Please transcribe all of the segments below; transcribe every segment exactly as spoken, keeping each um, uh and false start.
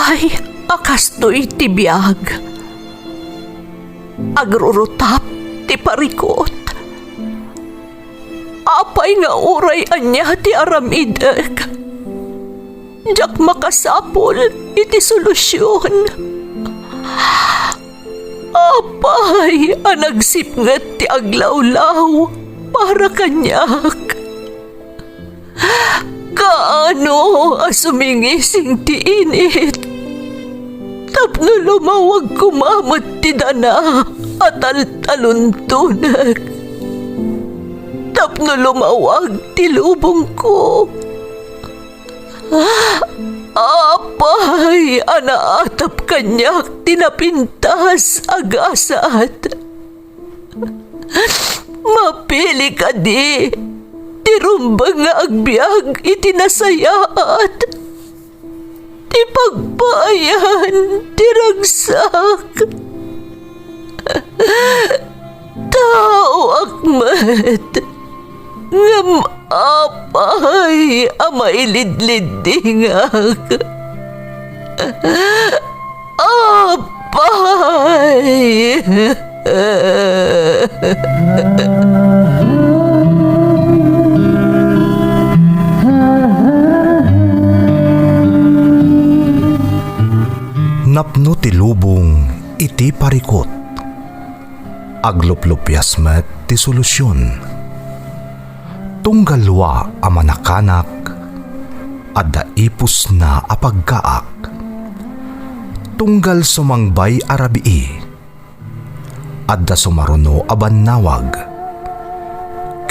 Ay, a kastoy ti biag. Agrurutap ti parikut. Apay nga uray ania ti aramidek, diak makasapul iti solusion. Apay a nagsipnget ti aglawlaw para kaniak? Kaano a sumingising ti init tapno lumawag koma met ti dana a taltaluntonek, tapno lumawag ti lubongko? Apay a naatap kaniak ti napintas a gasat? Mapili kadi ti rumbeng nga agbiag iti nasayaat, ti pagpaayan ti ragsak? Taoak met, ngem apay a mailidliddingak? Apay! Napno ti lubong iti parikut. Agluplupias met ti solusion. Tunggal lua a manakanak, adda ipusna a pagkaak. Tunggal sumangbay a rabii, adda sumaruno a bannawag.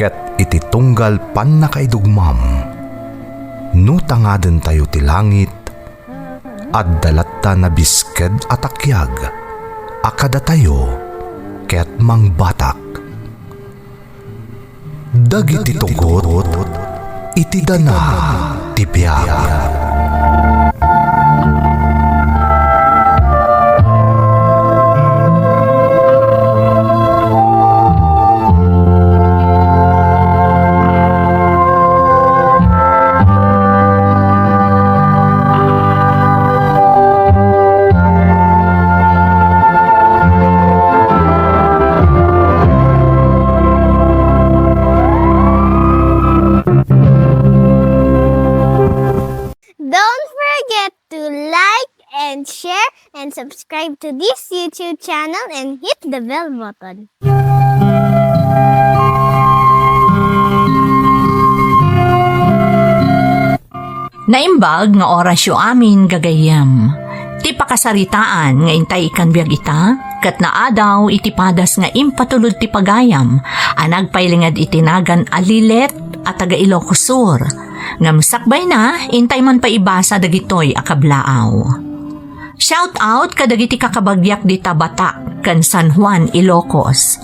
Ket iti tunggal pannakaidugmam, no tangadentayo ti langit, adda latta nabisked a takiag a kadatayo ket mangbatak. Dagiti tugot iti dana ti biag. Don't forget to like and share and subscribe to this YouTube channel and hit the bell button. Naimbag nga orasyo amin, gagayyem. Ti pakasaritaan nga intay ikan biag ita, ket naadaw iti padas nga impatulod ti pagayam a nagpailinged iti nagan a Lilet a taga Ilocos Sur. Ngem sakbayna, intay man pay ibasa dagitoy a kablaaw. Shout out kadagiti kakabagiak dita Batac ken San Juan, Ilocos.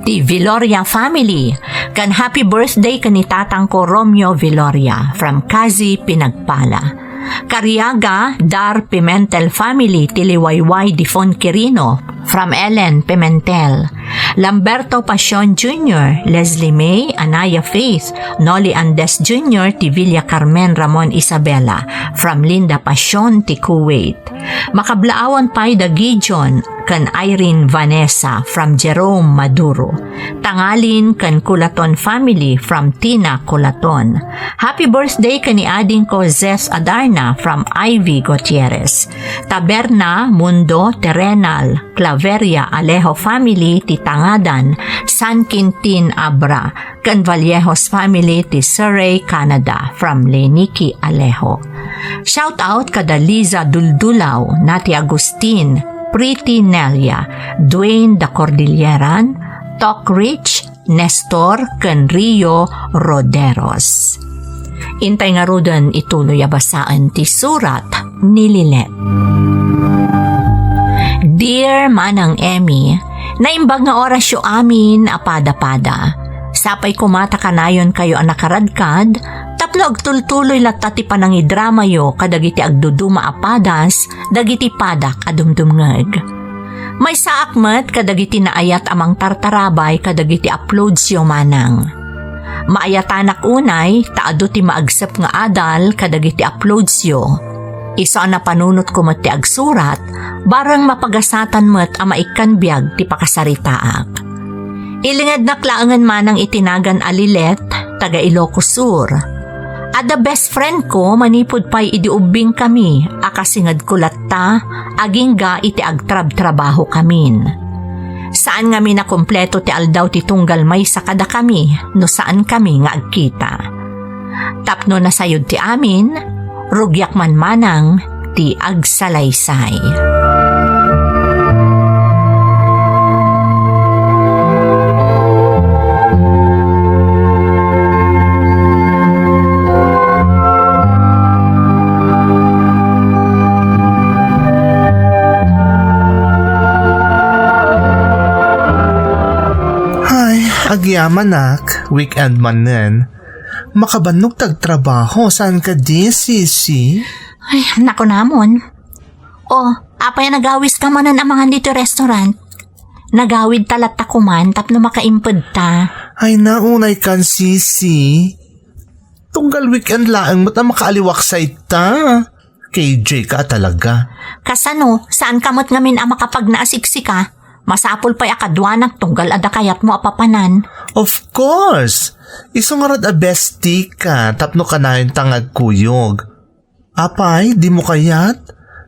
Ti Viloria family, ken happy birthday ken ni tatangko Romeo Viloria from Kazi, Pinagpala. Cariaga, Dar Pimentel family, ti liwayway Difon Quirino from Ellen Pimentel. Lamberto Pasion Junior, Leslie May, Anaya Faith, Noli Andes Junior, ti Villa Carmen Ramon Isabela from Linda Pasion, ti Kuwait. Makablaawan pay da Gideon ken Irene Vanessa from Jerome Maduro. Tangalin ken Culaton family from Tina Culaton. Happy birthday ken ni adingko Zes Adarna from Ivy Gutierrez. Taberna, Mundo, Terrenal, Claveria Alejo family ti Tangadan, San Quintin Abra. Ken Vallejos family ti Surrey, Canada, from Leniki Alejo. Shout out kada Liza Duldulaw, Nati Agustin, Pretty Nelia, Dwayne da Cordilleran, Tok Rich, Nestor, ken Rio Roderos. Intay ngaruden ituloy a basaen ti surat ni Lilet. Dear Manang Emmy, naimbag nga orasyo amin a pada-pada. Sapay koma ta kanayonkayo a nakaradkad, tapno agtultuloy latta ti panangidramayo kadagiti agduduma a padas dagiti padak a dumdumngeg. Maysaak met kadagiti naayat a mangtartarabay kadagiti uploadsyo, manang. Maayatanak unay ta adu ti maagsep nga adal kadagiti uploadsyo. Isu a napanunotko met ti agsurat, barang mapagasatan met a maikkan biag ti pakasaritaak. Ilingednak laengen manang iti nagan a Lilet, taga Ilocos Sur. Adda best friend ko manipud pay idi ubbing kami a kasingedko latta agingga iti agtrabtrabaho kamin. Saan ngamin a kompleto ti aldaw ti tunggal maysa kadakami no saan kami nga agkita. Tapno nasayod ti amin, rugiak man manang ti agsalaysay. Ay, agyamanak, weekend manen. Makabannog ti agtrabaho, saan kadi, Sisi? Ay, nakunamon. O, apay a nagawiska manen a mangan ditoy restaurant? Nagawidta latta koman tapno makaimpedta. Ay, naunaykan, Sisi. Tunggal weekend laeng met a makaaliwaksa ita. K J ka talaga. Kasano, saanka met ngamin a makapagnaasiksika? Masapul pay a kaduanak tunggal adda kayatmo a papanan. Of course! Isu ngarud a bestie ka, tapno kanayon ta nga agkuyog. Apay, dimo kayat?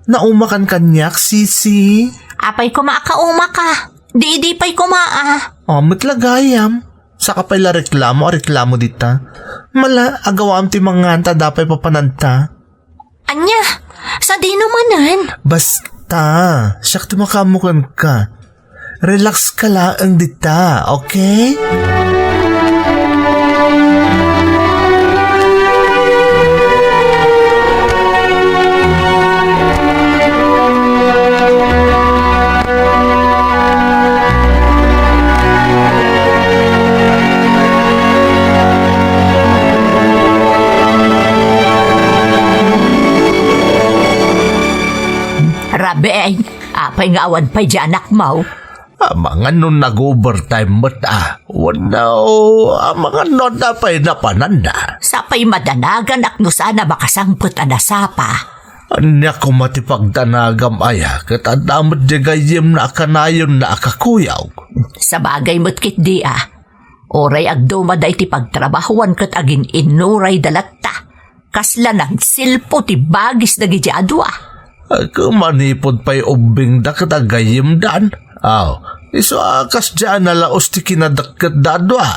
Naumakan kaniak, Sisi? Apay koma a kaumaka. Di idi pay koma a. O, met la gayam. Saka pay la reklamo a reklamo dita. Mala, agawam ti mangan ta adda pay papananta. Ania? Sadino manen? Basta, siak ti makaammo kenka. Relax ka laeng dita, okay? Rabe, apay nga awan pay di anakmo? Amangan no nag-overtime met a. Wenno, amangan no adda pay napananna. Sapay madanaganak no saan a makasangpet a nasapa. Ania koma ti pagdanagam aya, ket adda met di gayyemna a kanayonna a kakuyog. Sabagay met ketdi a. Uray agdumada iti pagtrabahoan ket agin-innurayda latta. Kasla nagsilpo ti bagis dagiti a dua. Ay, manipud pay ubbingda ket agayyemdan. Aw, isu a kasdiay a nalaus ti kinadakket da a dua.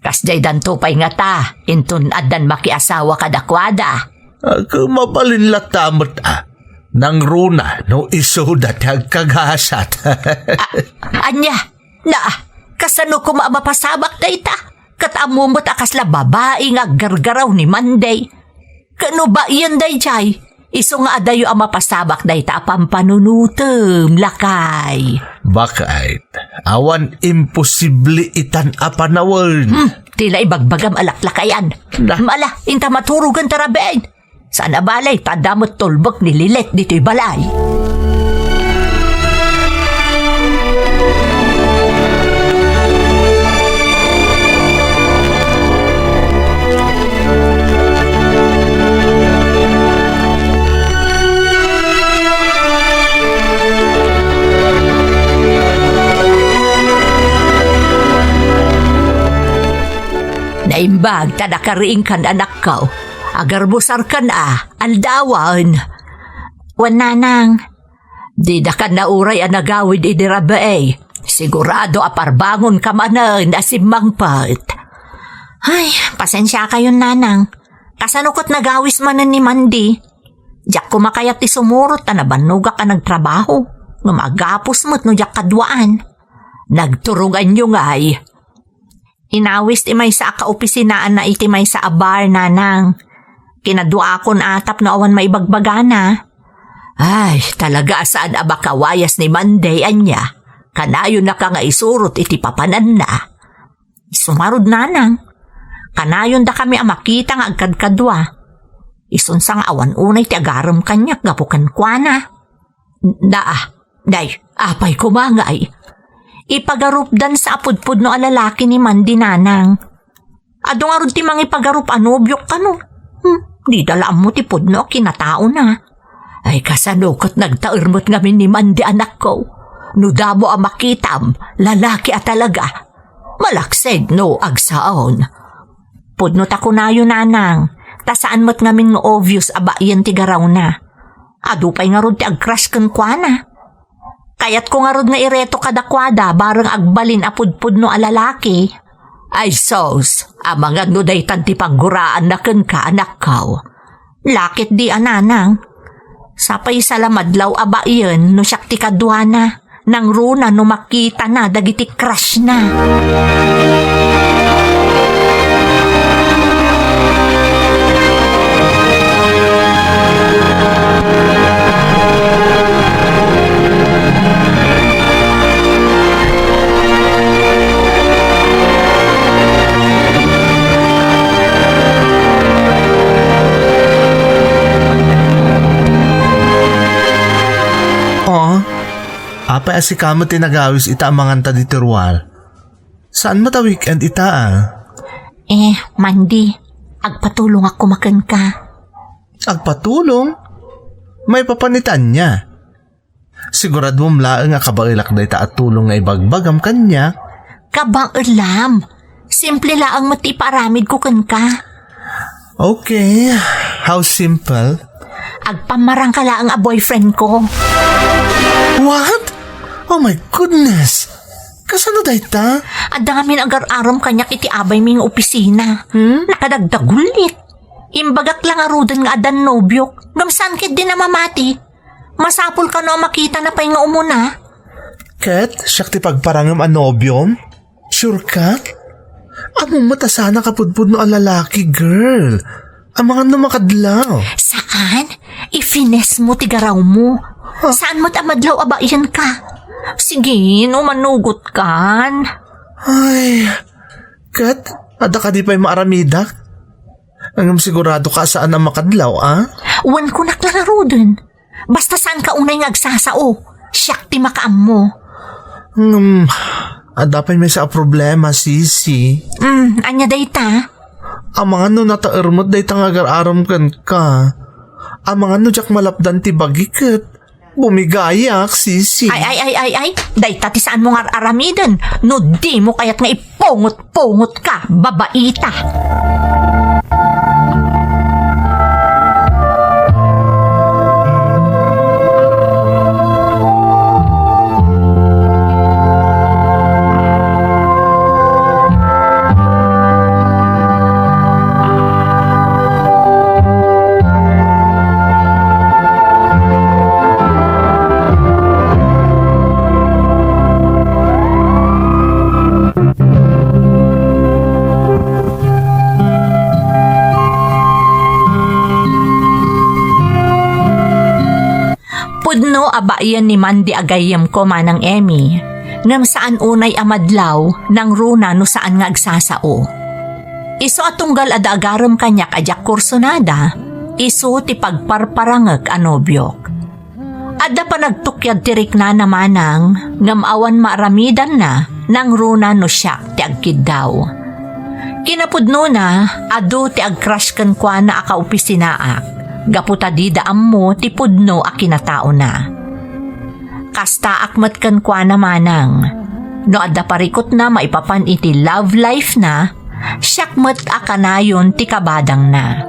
Kasdiay danto pay ngata, inton addan makiasawa kadakuada. Ay, mabalin latta met a. Nangruna no isuda ti agkagasat. A-, ania? Na, kasano koma a mapasabak dayta? Ket ammo met a kasla babai nga aggargaraw ni Monday. Ket no baien daydiay, isu nga adayo a mapasabak dayta a pampanunotem, lakay. Bakit? Awan imposible itan a panawen. Hmm, ti la ibagbagam a laklakayan. Na. Mala, inta maturogen ta rabiin. Saan a bale, ta adda met tulbek ni Lilet ditoy balay. Naimbag ta nakariingkan, anakko. Agarbusarkan a, aldawen. Wen, nanang. Didakan nauray a nagawid idi rabii. Sigurado a parbangonka manen a simmangpet. Ay, pasensiakayon, nanang. Kasano ket nagawis manen ni Mandy? Diak koma kayat ti sumurot ta nabannogak a nagtrabaho. Ngem agapos met no diak kaduaan. Nagturonganyo ngay. Inawis ti maysa a kaopisinaanna iti maysa a bar, nanang. Kinaduaakon a tapno awan maibagbagana. Ay, talaga a saan a makawayas ni Mandy, ania? Kanayonnaka nga isurot iti papananna. Isu ngarud, nanang. Kanayondakami a makita nga agkadkadua. Isunsa nga awan unay ti agarem kaniak gapu kenkuana. Naa, day, apay koma ngay. Ipagarupdan sa a pudpudno a lalaki ni Mandy, nanang. Adu ngarud ti mangipagarup a nobiok kano. Hmm, dida la ammo ti pudno a kinataona. Ay, kasano ket nagtaer met ngamin ni Mandy, anakko? No damo a makitam, lalaki a talaga. Malaksid no agsao. Pudno ta kunayo, nanang, ta saan met ngamin nga obvious a baien ti garawna. Adu pay ngarud ti ag-crush kenkuana. Kayatko ngarud nga ireto kadakuada bareng agbalin a pudpudno a lalaki. Ay sus, amangan no daytan ti pagguraanna kenka, anakko. Lakit di a, nanang. Sapay sa la madlaw a baien no siak ti kaduana. Nangruna no makitana dagiti crushna. Oh, apay a sika met ti nagawis ita a manganta ditoy ruar? Saan met a weekend ita, a? Eh, Mandy, agpatulongak koma kenka. Agpatulong? Maipapan ita ania? Siguraduem laeng a kabaelak dayta a tulong nga ibagbagam kaniak. Kabaelam. Simple laeng met ti ipaaramidko kenka. Okay, how simple? Agpammarangka laeng a boyfriend ko. What? Oh my goodness! Kasano dayta? Adda ngamin agar-arem kaniak iti abaymi nga opisina. Hmm? Nakadagdagulit. Imbagak la ngaruden nga addan nobiok, ngem saan ketdi a mamati. Masapul kano a makitana pay nga umuna. Ket siak ti pagparangem a nobiom? Sure ka? Ammom met a saannak a pudpudno a lalaki, girl. Amangan no makadlaw. Saan? I-finesse mo ti garawmo. Huh? Saan met a madlaw a baien ka? Sige, no manugotkan. Ay, ket adda kadi pay maaramidak? Ngem sigurado ka a saan a makadlaw, a? Wen kunak la ngaruden. Basta saan ka unay nga agsasao, siak ti makaammo. Ngem, adda pay maysa a problema, Sisi. Mm, ania dayta? Amangan no nataer met dayta nga agar-arem kenka. Amangan no diak malapdan ti bagi ket bumigayak, Sisi. Ay, ay, ay, ay, ay. Dayta ti saanmo nga ar-aramiden no dimo kayat nga ip- Pungot-pungot ka, babaita! Pudno a baien ni Mandy a gayyemko, Manang Emmy, ngem saan unay a madlaw nangruna no saan nga agsasao. Isu a tunggal adda agarem kaniak a diak kursunada, isu ti pagparparangek a nobiok. Adda panagtukyad ti riknana, manang, ngem awan maaramidanna nangruna no siak ti agkiddaw. Kinapudnona, adu ti ag-crush kenkuana a kaopisinaak, gapu ta dida ammo ti pudno a kinataona. Kastaak met kenkuana, manang. No adda parikutna maipapan iti love life na, siak met a kanayon ti kabadangna.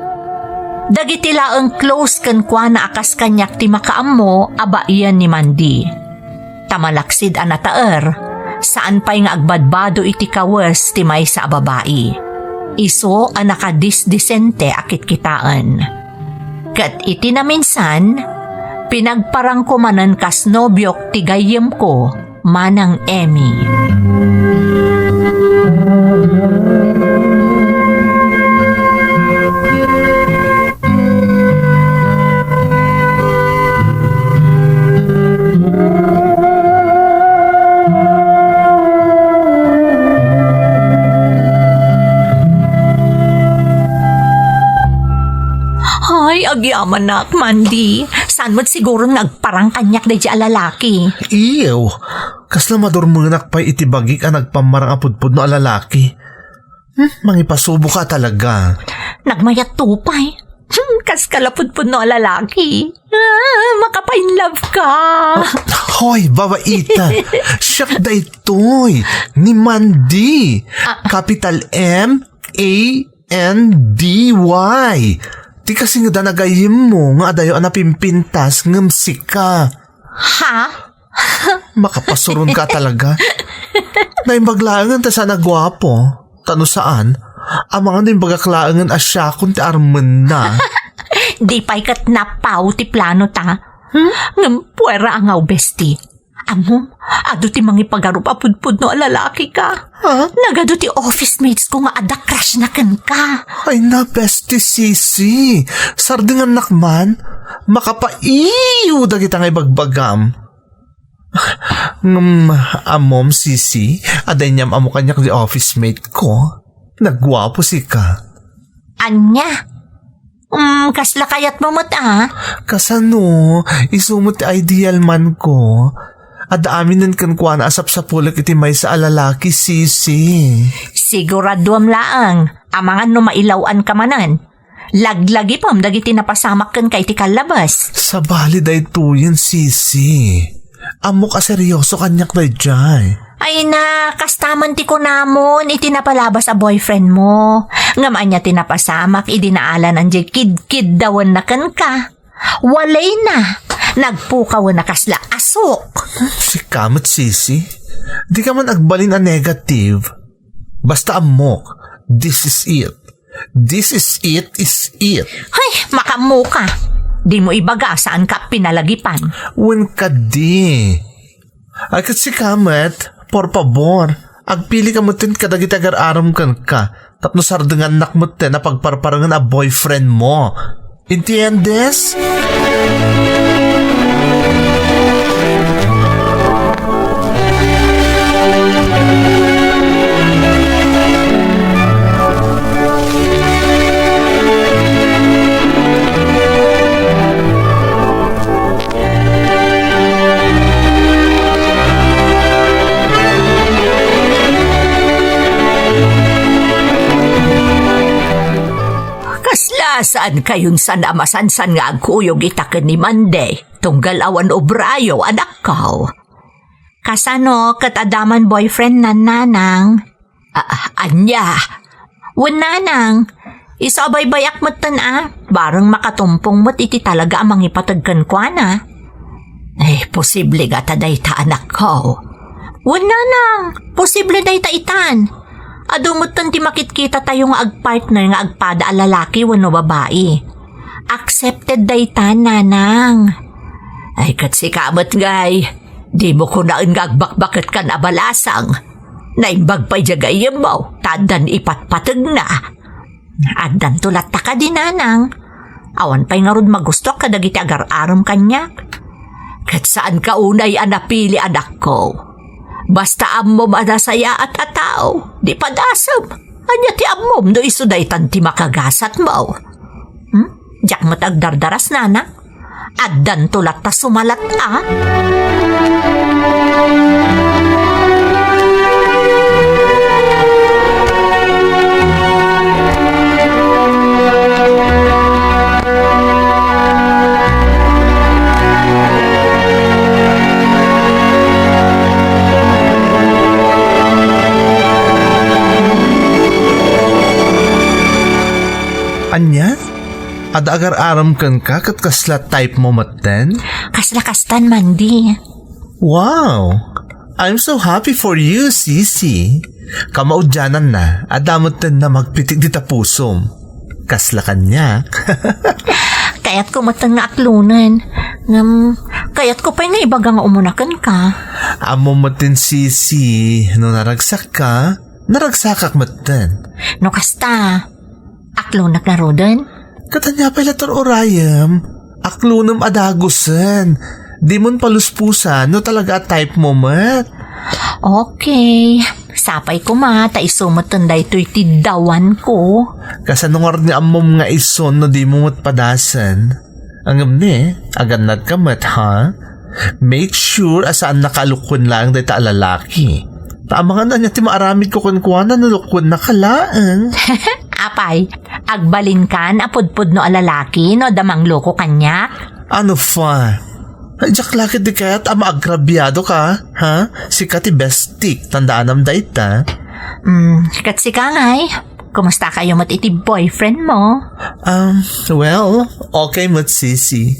Dagiti laeng close kenkuana a kas kaniak ti makaammo a baien ni Mandy. Ta malaksid a nataer, saan pay nga agbadbado iti kawes ti maysa a babai. Isu a nakadisdisente a kitkitaen. Ket iti naminsan, pinagparangko manen kas nobiok ti gayyemko, Manang Emmy. Ay, agyamanak, Mandy. Saan met siguron nga agparang kaniak daydiay a lalaki? Ew, kasla madurmenak pay iti bagik a nagpammarang a pudpudno a lalaki. Hmm, mangipasubo ka talaga. Nagmayat to pay. Hmm, Kas ka la pudpudno a lalaki. Ah, makapa-in love ka. Hoy, babaita. Siak daytoy. Ni Mandy. Ah. Capital M A N D Y. Ti kasi nga da nagayem mo nga adayo a napimpintas ngem sika. Ha? Makapasuron ka talaga. Naimbag laengen ta saan a guapo. Ta no saan, amangan no imbagak laengen a siakon ti armenna. Di pay ket napaw ti plano ta. Hmm? Ngem puera a ngaw, bestie. Ammom, adu ti mangipagarup a pudpudno a lalaki ka. Ha? Nagadu ti office mates ko nga adda crush na kenka. Ay na, bestie Sisi. Sardengannak man. Makapaiw dagita nga ibagbagam. Ngem, ammom, Sisi, adda inyam-ammo kaniak ti office mate ko. Nagguapo sika. Ania? Mm, kasla kayatmo met, a? Kasano? Isu met ti ideal man ko. Adda aminen kenkuana a sapsapulek iti maysa a lalaki, Sisi. Siguraduam laeng, amangan no mailaw-an ka manen. Laglagipem dagiti napasamak kenka iti kallabes. Sabali daytoyen, Sisi. Ammok a seryoso kaniak daydiay. Ay na, kasta man ti kunamon iti napalabas a boyfriend mo. Ngem ania ti napasamak idi naalanan diay kidkiddawenna kenka? Walayna, nagpukawen a kasla asuk. Sika met, Sisi. Dika man agbalin a negative. Basta ammok, this is it. This is it, is it. Ay, makaammo ka. Dimo ibaga, saan ka pinalagipan. Wen kadi. Ay, ket sika met, por pabor, agpili ka metten kadagiti agar-arem kenka, tapno sardengannak metten a pagparparangen a boyfriend mo. Entiendes? Kasla saan kayon san a masansan nga agkuyog ita ken ni Mande, tunggal awan obrayo, anakko. Kasano ket adda man boyfriend nan, nanang? Ah, ania? Wen, nanang, isu a baybay-ak metten a, bareng makatumpong met iti talaga a mangipateg kenkuana. Eh, posible ngata dayta, anakko. Wen, nanang, posible dayta itan. Adu metten ti makitkitatayo nga agpartner nga agpada a lalaki wenno babai. Accepted dayta, nanang. Ay, ket sika met ngay, dimo kunaen nga agbakbaketkan a balasang. Naimbag pay diay gayyemmo, ta addan ipatpategna. Addanto latta kadi, nanang. Awan pay ngarud magustuak kadagiti agar-arem kaniak. Ket saanka unay a napili, anakko. Basta ammom a nasayaat a tao, di padasem. Ania ti ammom no isu daytan ti makagasatmo? Hmm? Diak met agdardaras, nanang. Addanto latta sumalat a. Ania? Adda agar-arem kenka ket kasla type mo metten? Kasla kastan, Mandy. Wow! I'm so happy for you, Sisi. Kamaudiananna, adda metten a magpitik dita pusom. Kasla kaniak. Kayatko metten nga aklonen. Ngem, kayatko pay nga ibaga nga umuna kenka. Ammom metten, Sisi, no naragsakka, naragsakak metten. No kasta, aklonek ngaruden? Ket ania pay latta urayem? Aklonem a dagusen. Dimon paluspusan no talaga a type mo met. Okay. Sapay koma ta isu metten daytoy ti dawanko. Kasano ngarud nga ammom nga isun no dimo met padasen? Ngem ne, agannadka met, ha? Make sure a saannaka a lukuen laeng dayta a lalaki. Ta amangan ania ti maaramidko kenkuana no lukuennaka laeng. Apay, agbalinkan a pudpudno a lalaki no adda mangloko kaniak? Ano pa? Ay, diak la ket di kayat a maagrabiado ka, ha? Sika ti bestik, tandaanam dayta. Hmm, ket sika ngay, kumusta kayo met iti boyfriend mo? Um, well, okay met, Sisi.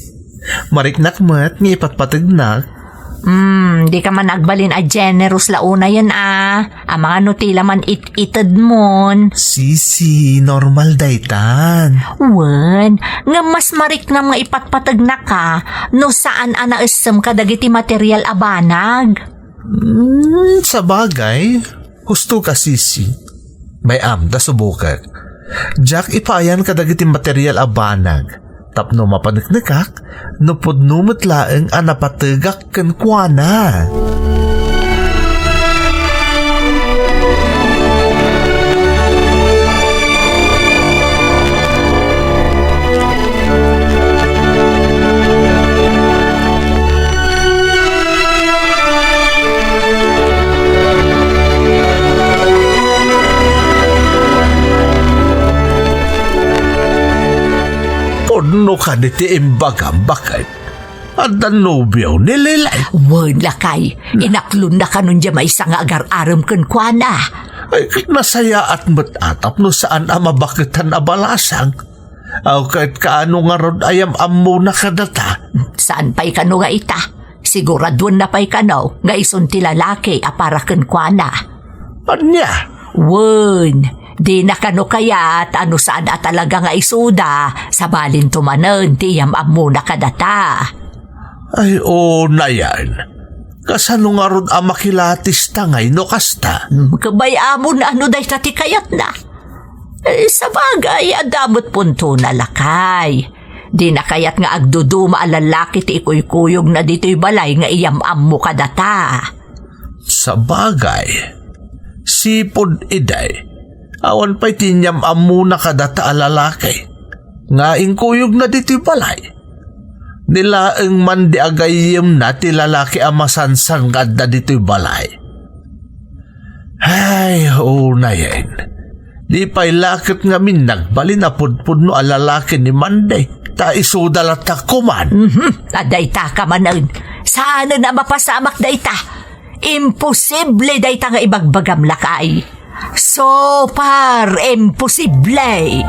Mariknak met nga ipatpategnak. Hmm, di ka man agbalin a generous la unayen a. Amangan no ti la man it-itedmon. Sisi, normal daytan. Wen, ngem mas mariknam nga ipatpategnaka no saan a naessem kadagiti material a banag. Hmm, sabagay. Husto ka, Sisi. Bay-am, ta subokek. Diak ipaayan kadagiti material a banag. Tapno mapaneknekak, no pudno met laeng a napategak kenkuana. Pudno kadi ti imbagam, baket? Adda nobio ni Lilay? Wen, lakay. Na- Inaklonna kanon diay maysa nga agar-arem kenkuana. Ay, nasayaat met a tapno saan a mabaketan a balasang. Aw, ket kaano ngarud a yam-ammona kadata? Saan pay kano nga ita? Siguraduenna pay kano nga isun ti lalaki a para kenkuana. Ania? Wen, dina kano kayat a no saan a talaga nga isuda, sabalinto manen ti yam-ammona kadata. Ay, unayen. Kasano ngarud a makilatista ngay no kasta? Hmm, kabay amon a no dayta ti kayatna. Eh, sabagay, adda met puntona, lakay. Dina kayat nga agduduma a lalaki ti ikuykuyogna ditoy balay nga iyam-ammo kadata. Sabagay, sipud idi, awan pay ti inyam-ammona kadata a lalaki nga inkuyogna ditoy balay. Ni laeng Mandi a gayyemna ti lalaki a masansan nga adda ditoy balay. Ay, unayen. Di pay la ket ngamin nagbalin a pudpudno a lalaki ni Mandi, ta isuda latta koma. Mhm, adda ita ka manen. Saanen a mapasamak dayta. Imposible dayta nga ibagbagam, lakay. Super imposible!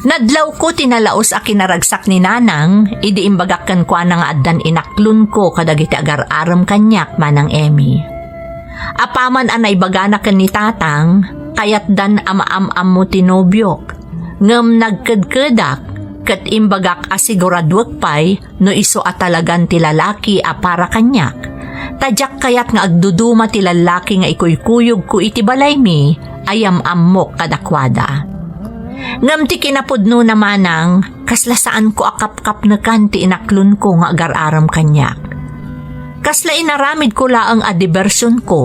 Nadlawko ti nalaus a kinaragsak ni Nanang idi imbagak kenkuana nga addan inaklonko kadagiti agar-arem kaniak, Manang Emmy. Apaman a naibagana ken ni Tatang, kayatdan a maam-ammo ti nobiok, ngem nagkedkedak ket imbagak a siguraduek pay no isu a talagan ti lalaki a para kaniak, ta diak kayat nga agduduma ti lallaki nga ikuykuyogko iti balaymi a yam-ammok kadakuada. Ngem ti kinapudnona, Manang, kasla saanko a kapkapnekan ti inaklonko nga agar-arem kaniak. Kasla inaramidko laeng a dibersionko,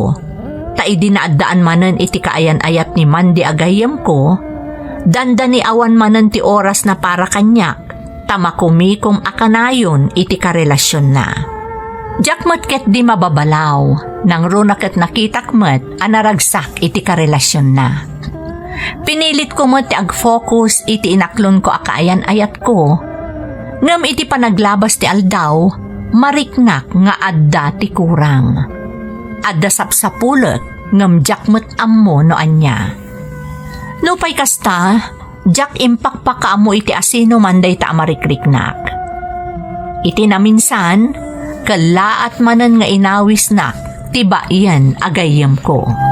ta idi naaddaan manen iti kaayan-ayat ni Mandi a gayyemko, dandani awan manen ti orasna para kaniak, ta makumikom a kanayon iti karelasionna. Diak met ketdi mababalaw, nangruna ket nakitak met a naragsak iti karelasionna. Pinilitko met ti agfocus iti inaklonko a kaayan-ayatko, ngem iti panaglabas ti aldaw, mariknak nga adda ti kurang. Adda sapsapulek, ngem diak met ammo no ania. Nupay kasta, diak impakpakaammo iti asinoman dayta a marikriknak. Iti naminsan, kellaat manen nga inawisnak ti baien a gayyemko.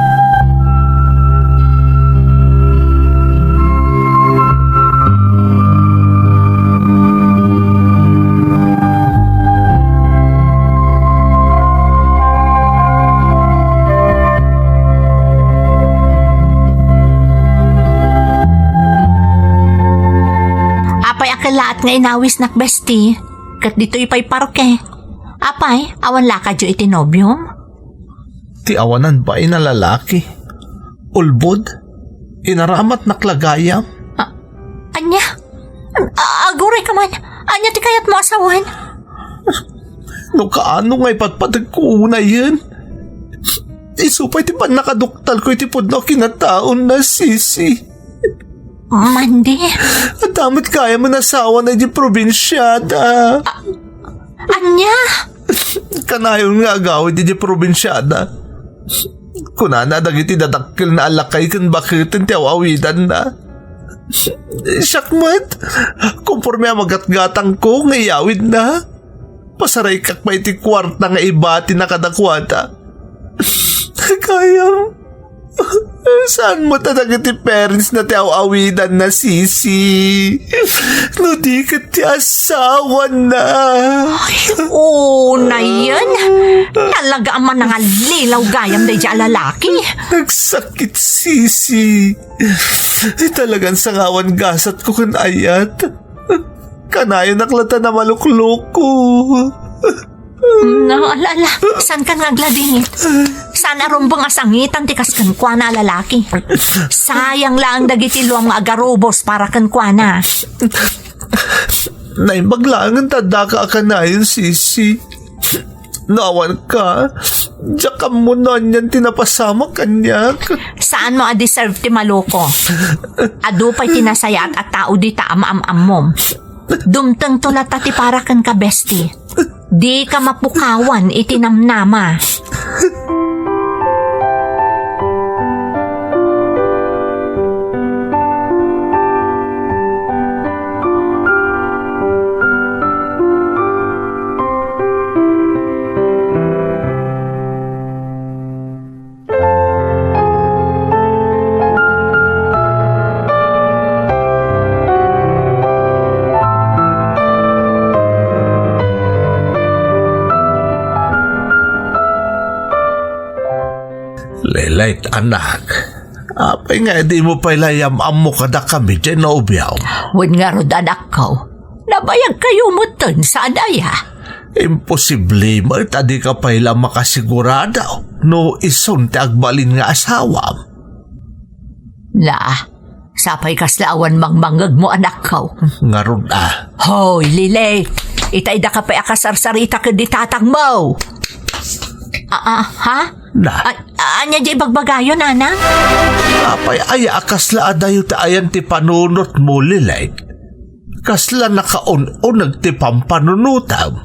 Saat nga inawisnak, besti, ket ditoy pay parke. Apay, awan lakadyo iti nobiom? Ti awanan bain a lalaki. Ulbod, inaramatnak la gayam. A-, ania? A-, aguray ka man. Ania ti kayatmo a sawen? No kaano nga ipatpategko unayen, isu pay ti pannakaduktalko iti pudno a kinataona, Sisi. Mandi? Adda met gayam a nasawana idiay probinsiada. A-, ania? Kanayon nga agawid idiay probinsiada. Kunana dagiti dadakkelna a lakay ken baketen ti aw-awidanna. Siak met, konforme a magatgatangko nga iyawidna, pasaraykak pay iti kuarta nga ibatina kadakuada. Gayam, saan met a dagiti parentsna ti aw-awidanna, Sisi? No di ket ti asawana. Ay, unayen. Talaga a manangallilaw gayam daydiay a lalaki. Nagsakit, Sisi. Talagan sangawan gasatko ken ayat. Kanayonak latta a malukloko. No, ala, ala, saankan nga agladingit? Saan a rumbeng a sangitan ti kas kenkuana a lalaki? Sayang laeng dagiti luam nga agarubos para kenkuana. Naimbag laengen ta addaka a kanayon, Sisi. No awanka, diak ammo no anian ti napasamak kaniak. Saanmo a deserve ti maluko. Adu pay ti nasayaat a tao dita a maam-ammom. Dumtengto latta ti para kenka, bestie. Dika mapukawan iti namnama. Lilit, anak. Apay nga dimo pay la iyam-ammo kadakami diay nobiom? Wen ngarud, anakko. Nabayagkayo metten, saan aya? Imposible met a dika pay la makasigurado no isun ti agbalin nga asawam. Na, sapay kasla awan mangmangngegmo, anakko. Ngarud a. Hoy, Lily! Itay daka pay a kasarsarita ken ni tatangmo! A-, a-, ha? Na. A-, a-, ania diay ibagbagayo, nanang? Apay aya a kasla adayo ti ayan ti panunotmo, Lily? Kasla nakaun-uneg ti pampanunotam.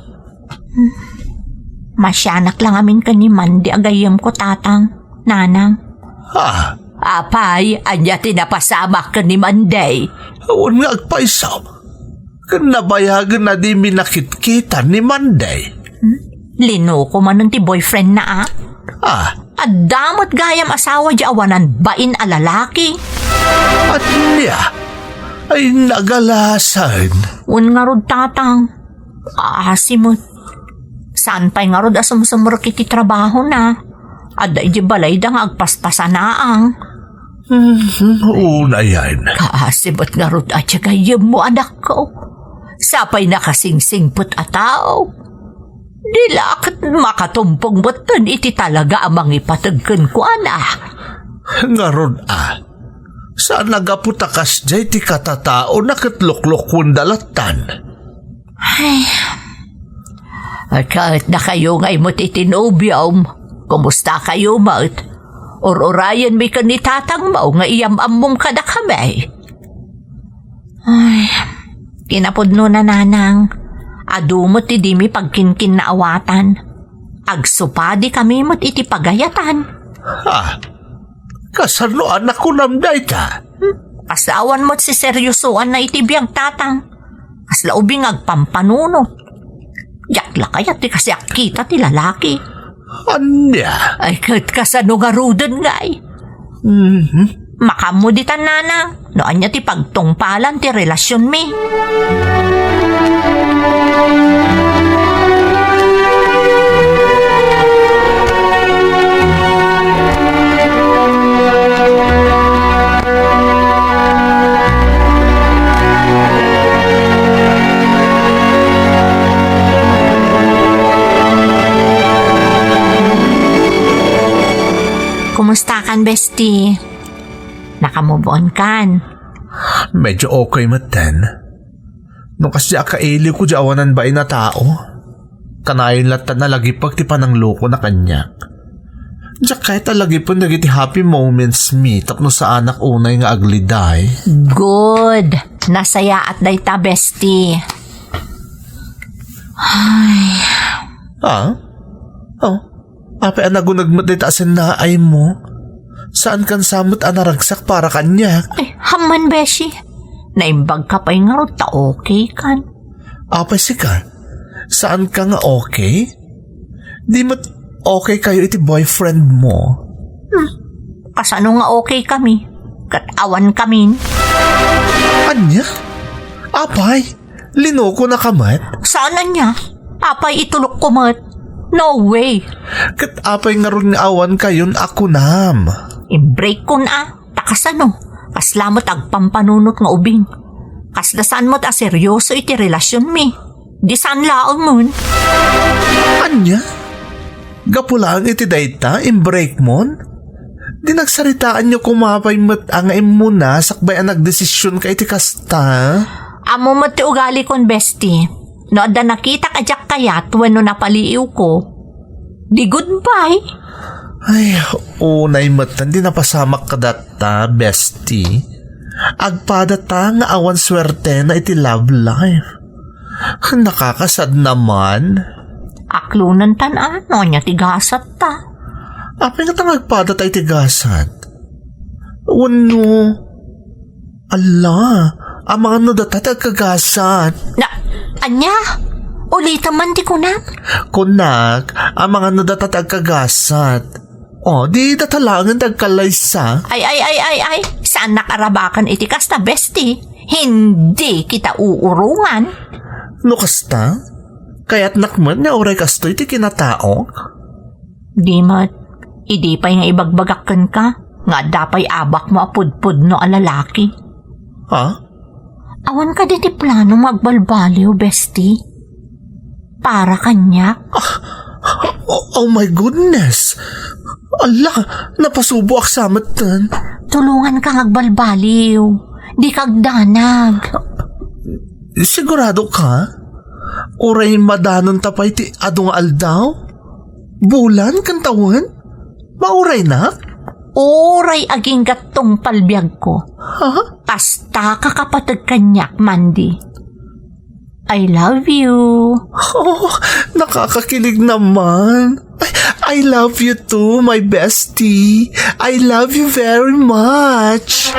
Masianak la ngamin ken ni Mandy a gayyemko, tatang, nanang. Ha? Apay, ania ti napasamak ken ni Mandy? Awan nga agpayso. Ken nabayagen a dimi nakitkita ni Mandy. Hmm? Linuko manen ti boyfriend na, a? Ah. Adda met gayam asawa diay awanan bain a lalaki. Ania? Ay, nagalasan. Wen ngarud, tatang. Kaasi met. Saan pay ngarud a sumsumrek iti trabahona. Adda idiay balayda nga agpaspasanaang. Mhm, unayen. Kaasi met ngarud a diay gayyemmo, anakko. Sapay nakasingsingpet a tao. Di la ket makatumpong metten iti talaga a mangipateg kenkuana. Ngarud a, saan a gapu ta kasdiay ti katataona ket loklokuenda lattan. Ay. Ket dakayo ngay met iti nobiom, kumustakayo met? Ur-urayenmi ken ni tatangmo nga iyam-ammom kadakami. Ay, kinapudnona, nanang, adu met ti dimi pagkinkinnaawatan. Agsupadikami met iti pagayatan. Ha? Kasano a nakunam dayta? Hmm? Kasla awan met siseryosoanna iti biag, tatang. Kasla ubing nga agpampanunot. Diak la kayat ti kasiak kita ti lalaki. Ania? Ay, ket kasano ngaruden ngay? Mhm. Makaammo ditan, nanang, no ania ti pagtungpalan ti relasionmi. Kan, bestie. Naka-move on kan. Medyo okay metten. No kasdi a kailiwko di awanan bain a tao, kanayon latta a lagipek ti pananglokona kaniak. Diak kayat a lagipen dagiti happy moments mi tapno saanak unay nga agliday. Good. Nasayaat dayta, bestie. Ay. Ah? Oh, apay a naguneg met dayta a sennaaymo? Saan kan sa met a naragsak para kaniak? Ay, amman, beshi. Naimbag ka pay ngarud ta okay kan. Apay sika? Saan ka nga okay? Di met okay kayo iti boyfriend mo? Hmm. Kasano nga okay kami? Ket awan kamin. Ania? Apay, linukonaka met? Saan ania? Apay, itulokko met? No way! Ket apay ngarud nga awan kayon a kunam? Imbreakkon a, ta kasano? Kasla met agpampanunot nga ubing. Kasla saan met a seryoso iti relasionmi. Di saan laengen. Ania? Gapu laeng iti dayta, imbreakmon? Di nagsaritaanyo koma pay met a nga immuna sakbay a nagdesisionka iti kasta? Ammo met ti ugalikon, bestie. No adda nakitak a diak kayat wenno napaliiwko, di goodbye. Ay, unay met, di napasamak kadatta, bestie. Agpadata nga awan suertena iti love life. Nakakasadna man. Aklonentan a, no ania ti gasatta. Apay ngata nga agpadata iti gasat? Wenno, ala, amangan no data ti agkagasat. Na, ania? Ulitem man ti kunak? Kunak, amangan no data ti agkagasat. O, di data laengen ti agkallaysa. Ay, ay, ay, ay, ay. Saannak a rabaken iti kasta, bestie. Hindi kita uurungan. No kasta, kayatnak met nga uray kastoy ti kinataok? Di met, idi pay nga ibagbagak kenka, nga adda pay abakmo a pudpudno a lalaki. Ha? Awan kadi ti plano nga agbalbaliw, bestie? Para kaniak? Ah, oh, oh my goodness! Ala, napasuboak sa metten. Tulonganka nga agbalbaliw. Dika agdanag. Sigurado ka? Uray madanonta pay ti adu nga aldaw? Bulan ken tawen? Mauraynak? Uray agingga tungpal biagko. Ha? Kasta ka kapateg kaniak, Mandy. I love you. Oh, nakakakilig naman. I, I love you too, my bestie. I love you very much.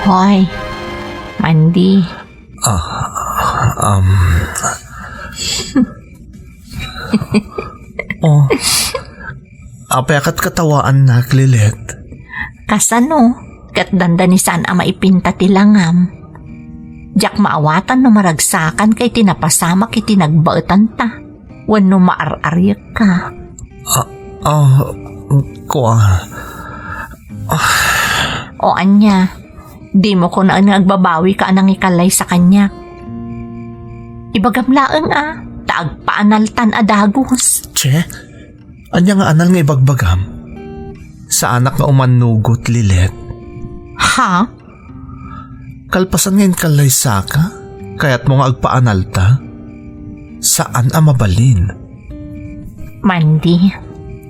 Hoy, Mandy. Ah, um. Oh. Apay a ket katawaannak, Lilet? Kasano? Ket dandani saan a maipinta ti langam. Diak maawatan no maragsakanka iti napasamak iti nagbaetanta wenno maar-ariekka. Ah, ah, kua. O ania, dimo kunaen nga agbabawika a nangikallaysa kaniak? Ibagam laeng a, ta agpaanaltan a dagus. Che? Ania nga anal nga ibagbagam? Saanak nga umannugot, Lilet. Ha? Kalpasan nga inkallaysaka, kayatmo nga agpaanalta? Saan a mabalin. Mandy.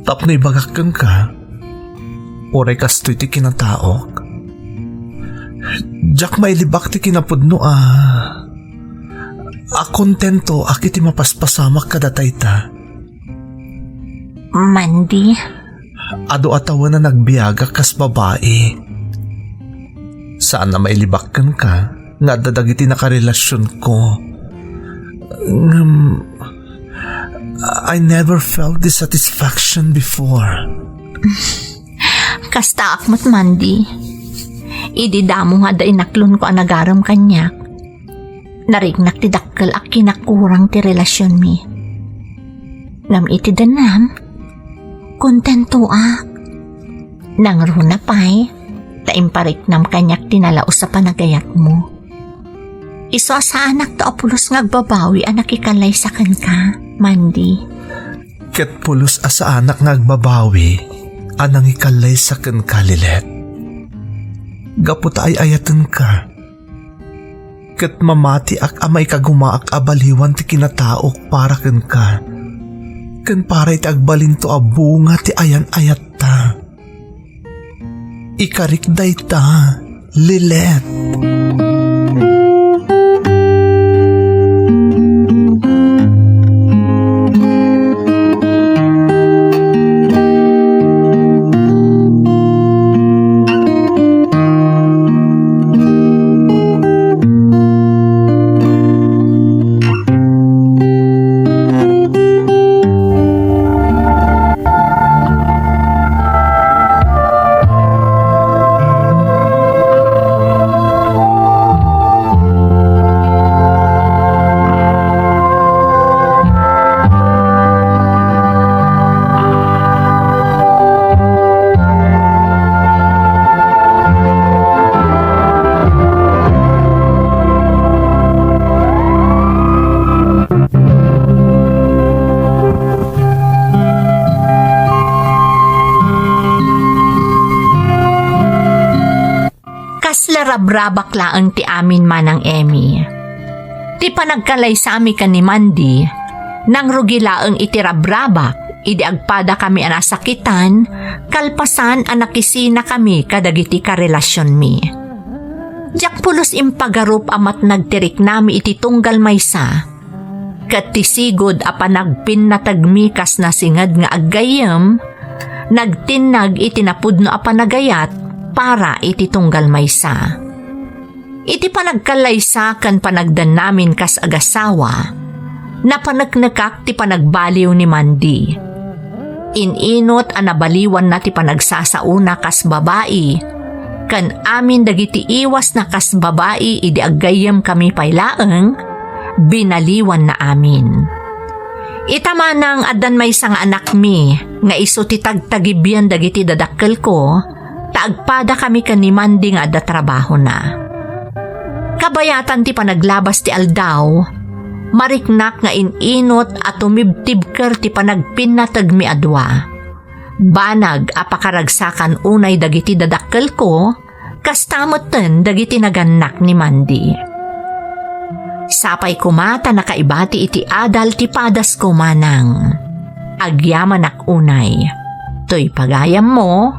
Tapno ibagak kenka, uray kastoy ti kinataok. Diak mailibak ti kinapudno a A, kontentoak iti mapaspasamak kadatayta. Mandy? Adu a tawen a nagbiagak kas babai. Saan a mailibak kenka nga adda dagiti nakarelasionko. Ngem, I never felt this satisfaction before. Kastaak met, Mandy. Idi damo nga adda inaklonko a nagarem kaniak, nariknak ti dakkel a kinakurang ti relasionmi. Ngem iti dennem, kontentoak. Nangruna pay, ta impariknam kaniak ti nalaus a panagayatmo. Isu a saanakto a pulos nga agbabawi a nakikallaysa kenka, Mandy. Ket pulos a saanak nga agbabawi a nangikallaysa kenka, Lilet. Gapu ta ay-ayatenka. Ket mamatiak a maikagumaak a baliwan ti kinataok para kenka, ken para iti agbalinto a bunga ti ayan-ayatta. Ikarik dayta, Lilet. Kasla rabrabak laeng ti amin, Manang Emmy. Ti panagkalaysami ken ni Mandy, nangrugi laeng iti rabrabak idi agpadakami a nasakitan kalpasan a nakisinakami kadagiti karelasionmi. Diak pulos impagarup a matnag ti riknami iti tunggal maysa, ket ti sigud a panagpinnategmi kas nasinged nga aggayyem, nagtinnag iti napudno a panagayat para iti tunggal maysa. Iti panagkallaysa ken panagdannamin kas agasawa, napaneknekak ti panagbaliw ni Mandy. In-inot a nabaliwanna ti panagsasaona kas babai, ken amin dagiti iwasna kas babai idi aggayyemkami pay laeng, binaliwanna amin. Ita manang addan maysa nga anakmi nga isu ti tagtagibian dagiti dadakkelko, ta agpadakami ken ni Mandy nga adda trabahona. Kabayatan ti panaglabas ti aldaw, mariknak nga in-inot a tumibtibker ti panagpinnategmi a dua. Banag a pakaragsakan unay dagiti dadakkelko, kasta metten dagiti nagannak ni Mandy. Sapay koma ta nakaibati iti adal ti padasko, Manang. Agyamanak unay. Toy pagayammo,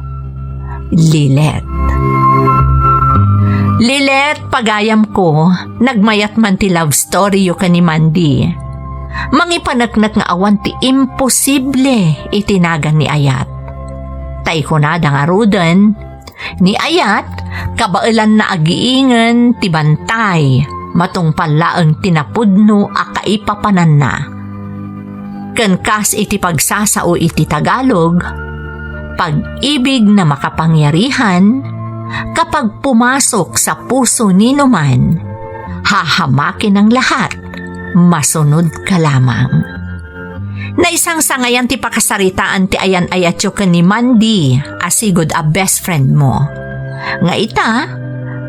Lilet. Lilet, pagayamko, nagmayat man ti love story yo ken ni Mandy. Mangipaneknek nga awan ti imposible iti nagan ni Ayat. Ta ikunada ngaruden, ni Ayat, kabaelanna agiingen ti bantay, matungpal laeng ti napudno a kaipapananna. Ken kas iti pagsasao iti Tagalog, pag-ibig na makapangyarihan, kapag pumasok sa puso ni numan, hahamaki ng lahat, masunod ka lamang. Naisangsangayan ti pakasaritaan ti ayan-ayatyo ken ni Mandy a sigud a best friend mo. Nga ita,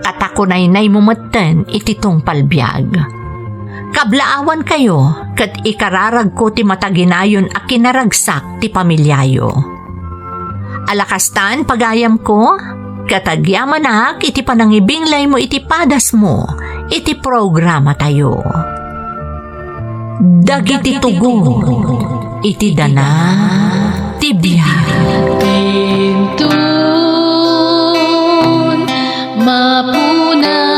katakunaynay mo metten iti tungpal biag. Kablaawan kayo ket ikararagko ti mataginayon a kinaragsak ti pamiliayo. Alakastan, pagayamko, ket agyamanak iti panangibinglaymo iti padasmo iti programa tayo. Dagiti tugon iti dana ti biag. Intun mapuna